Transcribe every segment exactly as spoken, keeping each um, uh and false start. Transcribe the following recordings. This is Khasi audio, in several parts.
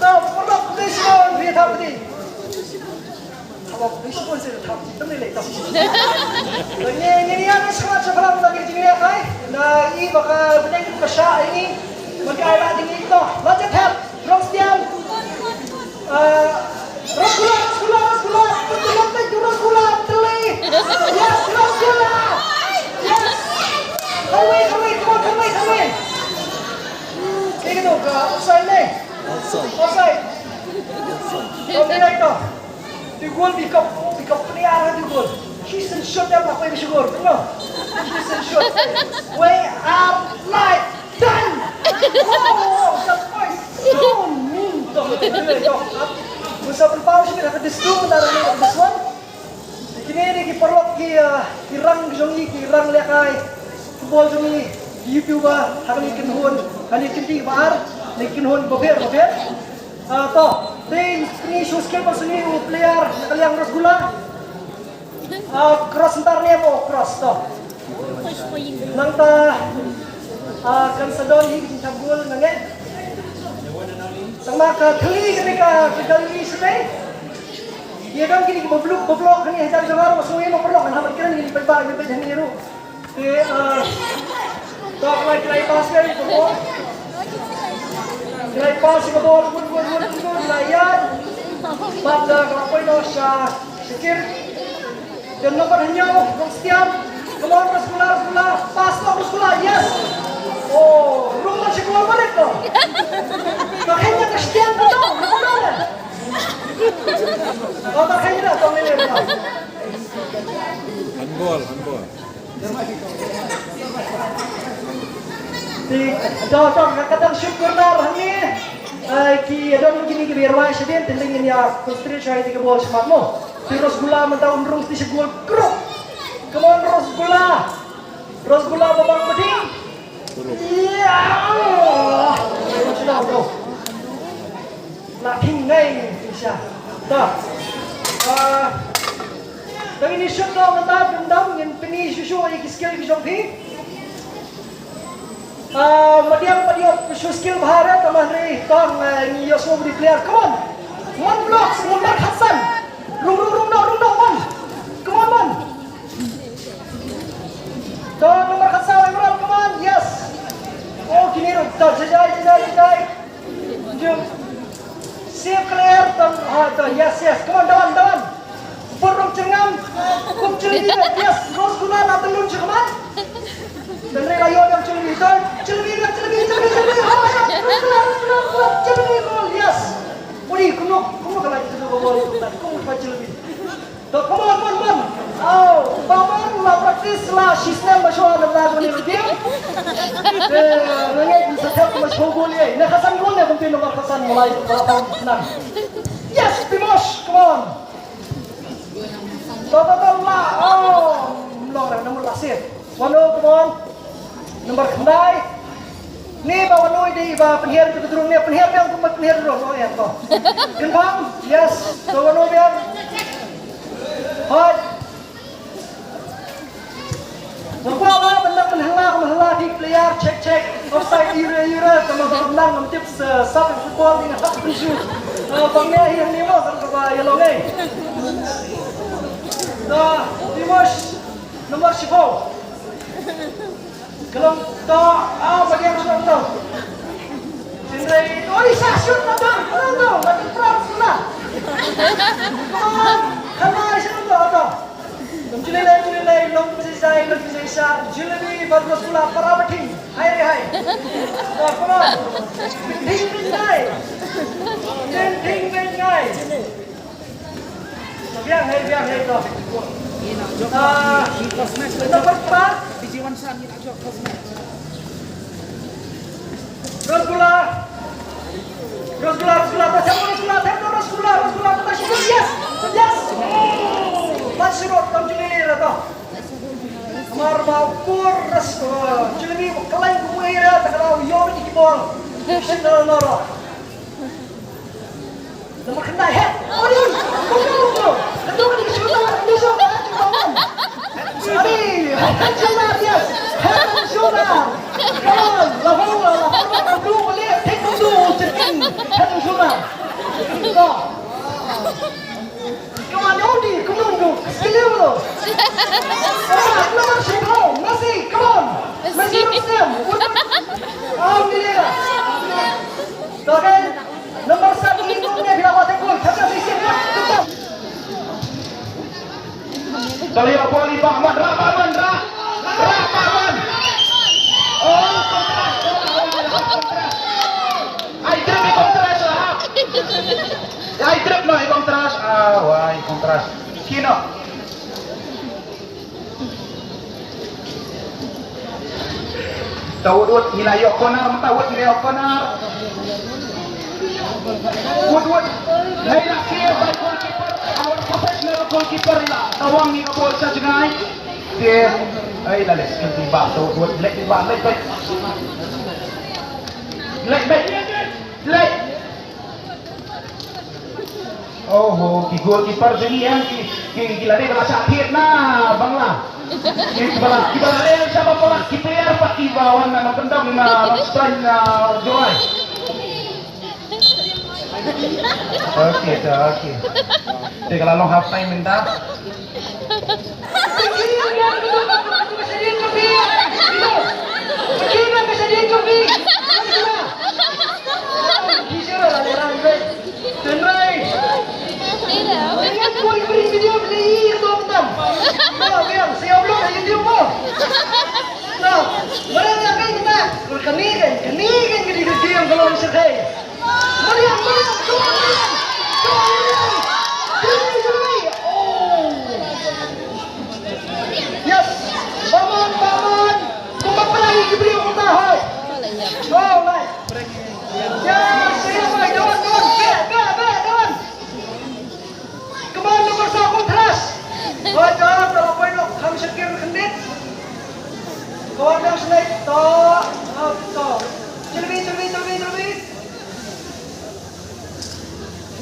Tau, paralok, phi sngewbha, phi thap phi. Haba phi sngewbha, phi thap phi, tam ni lei tam. Ngi, ngi, ngi, ngi, sngewbha, sngewbha, ngi, ngi, ngi, ngi, na i ba ka bneng ka sha i ngi. Ba ka ai la ding i to. La jep hep, rong stian. Ah, rasgulla, rasgulla, rasgulla. Betul, betul, rasgulla, betul. Yes, rasgulla. Yes. Kawin, kawin, come on, kawin, kawin. Kaei kano ka offside ne? Offside. Offside. Offside. Offside to. Di gol, di kop, di kop player di gol. Shi shen shot ïa la poi shugur, no? Shi shen shot. We are live. Done. Oh, surprise. Don't mean to. Musa pynpaw shi ka disturb na this one. Kine dei ki paralok ki, ah, ki rang jong ngi, ki rang lehkai football jong ngi, ki YouTuber, ha kane ka kynhun, ha kane ka kynti ba ar, ne ka kynhun ba pher, ba pher. Ah, to, te ngi shu skhem ba shu ngi u player na ka liang rasgulla. Ah, cross ntar ne mo cross to. Nangta, ah, kan sa don hi ka jingthap gol na ngi. Tang ma ka thli kane ka, ka gallery sdei. Ïa dang kine kiba block, ba block kane hajar jong nga ruh, sngewbha mo paralok, ngan hap ban kren kine paidbah, kine paidbah hangne ruh. Te, eh, to, khlai, khlai pass ïa ka bol. Khlai pass ïa ka bol, good, good, good, good, la ïaid. Bad, eh, ka la poi noh sha Shakir. Te number hynñiew, Rong Stian. Come on, rasgulla, rasgulla. Pass noh, rasgulla, yes. Oh, rung noh sha ka wall barit noh. Ka hynñiew ka Stian ka dong, ka dong. Handball, handball. Te, to, to, ka dang shoot corner hangne. Ai, ki, don kine ki rwai shadien, te ngin ïa concentrate shwa ïa ka bol shakhmat mo. Te rasgulla mynta un rung te sha goal. Kruk. Come on, rasgulla. Rasgulla ba bang ba ding. Ïa. La khing ngai ni sha. Da. Ah. Da ngin ïa shoot noh mynta, dum dam ngin pyni shuh shuh ïa ki skill ki jong phi. Ah, madiang madiang shu skill bha re, tang ma hynrei tang, eh, ngi ïohsngew ba dei player. Come on. Mon blocks, mon bar khatsan. Rung rung rung noh, rung noh, mon. Come on, mon. To, number khatsaw, Imran, come on, yes. Oh, kine ruh, to, jajai, jajai, jajai. Jom. Save clear, to, ha, to, yes, yes, come on, dawan, dawan. Bor rong chengam, kum chilbi, yes, rasgulla na telun chengam. Dan re layo yang chilbi, to, chilbi, chilbi, chilbi, chilbi, ha, ha, rasgulla, rasgulla, rasgulla, chilbi, gol, yes. Uri, kumno, kumno ka lai, kumno ka gol, kumno ka chilbi. To, come on, come on, come on. Aw, ba mon la practice la shisnem ba shwa la la ni game. Eh, ngi sa thep ma shwa gol ye. Na khatsan gol ne kumte number khatsan malai ba ta nan. Yes, Timosh, come on. To, to, to, la. Aw, no, na number la save. Wano, come on. Number khyndai. Ni ba Wano dei ba pynhiar ka drung ne, pynhiar biang kumba pynhiar drung. Oh, ya, to. Kynpham, yes. To Wano biang. Hoi. Ba kwa ba ban nang ban hela, ban hela di player, check, check. Offside, ira, ira. Tama ba nang ngam tip sa, sa football ding hap pynju. Ah, bang ne hi ni mo, sa ba. Da, Dimash, nomor shiphew. Ka long da, ah, ba dang shu long da. Sindai, oh, ni sa shoot na da, ka long da, ba dang pram sula. Ka long, ka long, shu long da, da. Lam juli lai, juli lai, long pisi sai, long pisi sa, juli ni, ba dang sula, para bathi. Hai re hai. Da, come on. Ting ting ngai. Ting ting ngai. Biang hai, biang hai to. Ah, number pat. Rasgulla. Rasgulla, rasgulla, ta thep rasgulla, thep rasgulla, rasgulla, ta thep, yes, yes. Pat shu tam juli ra to. Mar ba kur ras, juli ba kaleng kumui ra, ta ka la u yom ki bol. Shin na na ra. Namar khyndai, he. Oi, oi, oi, oi. Katu ka dei ka shooter, katu ka shooter, katu ka shooter. Oi, head and shoulder, yes. Head and shoulder. Come on, la hawla, la hawla, katu ka dei, take katu, check in. Head and shoulder. Go. Come on, Odi, come on, go. Skill level. Come on, come on, Messi, come on. Messi, Messi. Out. Okay. Number seven, ni tu ni bila buat gol. Satu, satu, satu, satu. Tali apa ni, Pak Man? Ra, Pak Man, ra. Ra, Pak Man. Oh, kontras. Ai trip ni kontras lah. Ai trip no, i kontras. Ah, wai, kontras. Kino. Tawut wut ngi la ïoh corner, mynta wut ngi la ïoh corner. Wut wut. Ngi la clear by goalkeeper, our professional goalkeeper la tawang ngi ka bol sha jngai. Te ai la leh skill ti ba tawut wut leh ti ba leh bai. Leh bai. Leh. Oho, ki goalkeeper jong ngi em, ki, ki, ki la dei ba la shah thied na Bangla. Ki ba la, ki ba la leh shah ba palat ki player pat ki ba wan na nongkyndong na Nongstoiñ na Jowai. Okay, okay. Te ka la long half time mynta. Kane kan, kane kan ka dei ka game ka long sha kai. Mariang, Mariang, come on, Mariang. Come on, Mariang. Juli, Juli. Oh. Yes. Come on, come on. Kumba prangi ki briew kumta hoi. Alright. Yes, yes, my God, God. Back, back, back, come on. Come on, number saw, kontras. Baca, ta la poi noh, kham shakir khyndiat. Ka wan dang shnei, ta, ta, ta. Jilbi, jilbi, jilbi, jilbi.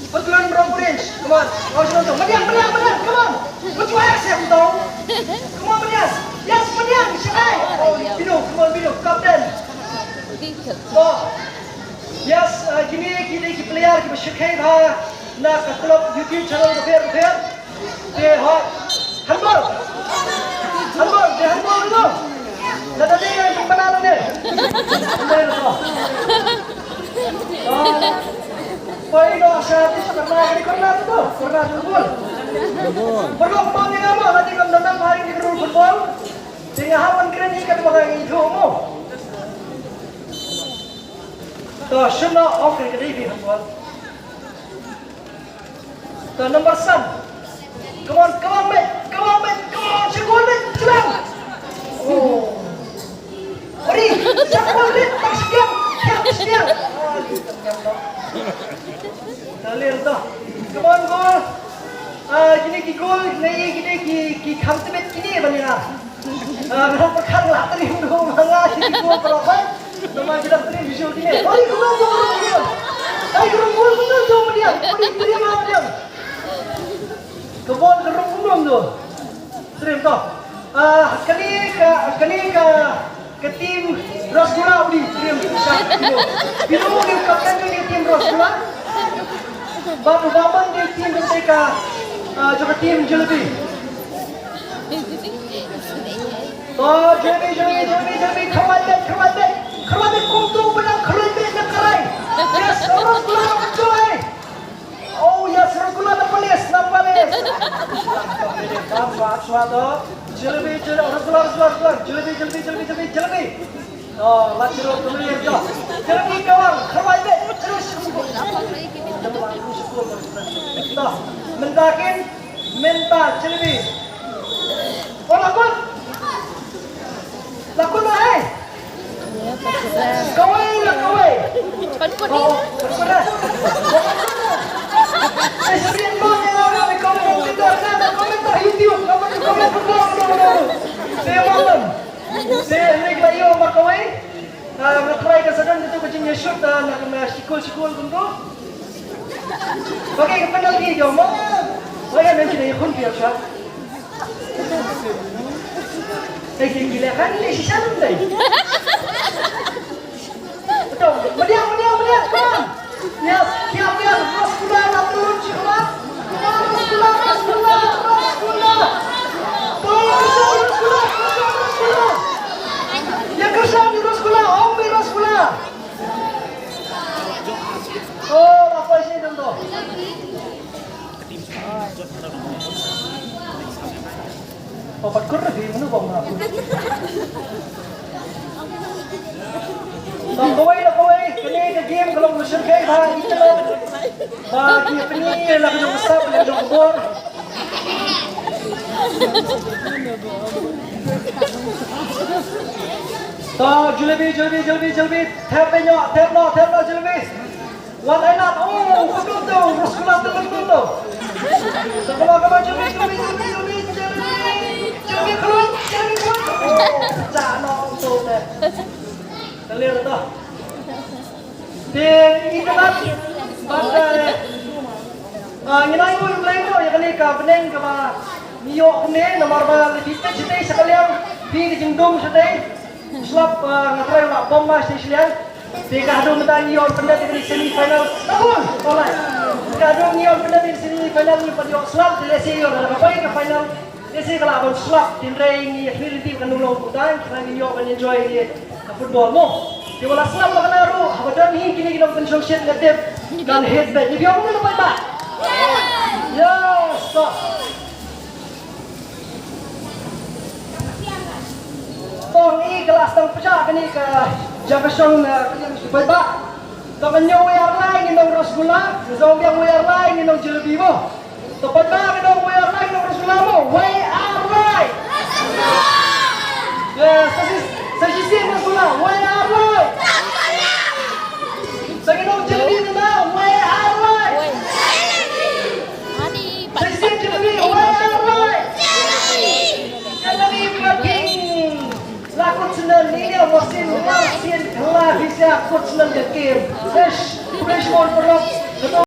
Pyntlun rong orange. Come on. Wan shnei tu. Madiang, madiang, madiang. Come on. Pyntlun siap tu. Come on, madiang. Yes, madiang. Shnei. Oh, Bino, come on, Bino. Captain. To. Yes, uh, kine, kine ki player kiba shakei bha na ka club YouTube channel bapher bapher. Te hoi. Handball. Handball, te handball dulu. Lada dei ngan pynpaw ïa ne. Handball dulu. Ah, poi no sa ti sa corner, corner tu, corner tu gol. Perlu pemain lama lagi kan datang hari di football. Te nga hap ban kren hi katba nga ngeit mo. To, shim noh, okay, ka dei phi handball. To, number san. Come on, come on, mate. Come on, mate. Come on, sha goal, mate. Sha lang. Oh. Ori, sha goal, mate. Tak sha biang. Tak sha biang. Ah, gitu, gitu. Clear to. Come on, goal. Ah, kine ki goal, kine, kine ki, ki kham tbit kine ban ïa. Ah, nga pyrkhat nga la trei rum ma nga ki goal paralok. Namar ki la trei visual kine. Oi, kumno goal, kumno goal. Ai, kumno goal, kumno goal, madiang. Oi, trei ma madiang. Ka bol ka rum kumno goal. Trei to. Ah, kane ka, kane ka Ka team Rasgulla u dei team Pino. Pino u dei u captain jong ka team Rasgulla. Bad u Baman u dei team jong ka, ah, jong ka team Jalebi. Oh, jalebi, jalebi, jalebi, jalebi, kharwai beit, kharwai beit, kharwai beit, kumto ba dang kharwai beit na ka rai. Yes, rasgulla, enjoy. Oh, yes, rasgulla na palis, na palis. Bam, bam, bam, bam, to. Jalebi, jalebi, rasgulla, rasgulla, rasgulla. Jalebi, jalebi, jalebi, jalebi, jalebi. Oh, la jiro, jalebi, jalebi. Jalebi kawang, kharwai beit, terus. To, mynta kin, mynta jalebi. Oh, la kut. La kut la, eh. Kawei la kawei. Oh, la kut la. Eh, sien mo ne la la, comment, comment, comment, YouTube, comment, comment, comment, comment. Te malam. Te nik la ïoh ma kawei. Ah, nga try ka sdang katu ka jingïashoot, ah, na ka shikul shikul kumtu. Okay, ka penalty jong mo. Wei, men kine ïa khun pia sha. Dei kin gila kan ni shisha dum dei. Betul. Mediang, mediang, mediang. Come on. Yes, siap, siap. Rasgulla, nak turun, siap. Come on, rasgulla, rasgulla, rasgulla. Tolong, rasgulla, rasgulla, rasgulla. Ya, kershan, rasgulla. Ong, rasgulla. Oh, apa sih, dong, tuh? Papat kur lagi, mana bang aku? Bang kawei la kawei, kane ka game ka long mushkil kai ba ita lo. Ba ki pini la ka jong sap, la ka jong bor. To, jalebi, jalebi, jalebi, jalebi. Thep pe nyok, thep no, thep no, jalebi. Wat ai nat, oh, betul tu, rasgulla tu, betul tu. Sebelah kaba jalebi, jalebi, jalebi, jalebi, jalebi. Jalebi keluar, jalebi keluar. Oh, pecah no, tu deh. Clear tu. Te, ita nat, bad, eh, ah, ngi nai ngui bleng tu, ïa kane ka bneng kaba ngi ïoh kane, namar ba lada phi peit shatei sha ka liang, phi ka jingdum shatei. Slap, ah, nga trai la bom ma shi shiliang. Te ka haduh mynta ngi ïoh pyndet ïa ka semi final. Tabun, alright. Ka haduh ngi ïoh pyndet ïa ka semi final ngi pat ïoh slap, te lehse ïoh da ka bai ka final. Lehse ka lah ban slap, tynrai ngi ïa khmih lynti ka nulong putang, ka ngi ïoh ban enjoy ïa ka football mo. Te wat la slap ma ka na ruh, haba don hi kine ki nongkynshew shit nga tip kan hit bad. Ngi ïoh kumno na bai ba. Yes, stop. Tong i ka la sdang pyrshah kane ka jaka shong na ka jaka shong. Paidbah. Tong ka ñiew wei ar lai ngi nong rasgulla, ngi zong biang wei ar lai ngi nong jalebi mo. To paidbah ngi nong wei ar lai ngi nong rasgulla mo. Wei ar lai. Yes, sa shisien rasgulla, wei ar lai. Sa ngi nong jalebi na wei ar lai. Sa shisien jalebi wei ar lai. Jalebi ka ping. La kut snen ni ne wa sin la sin la hi sia kut snen de kim. Fresh, fresh mon perok.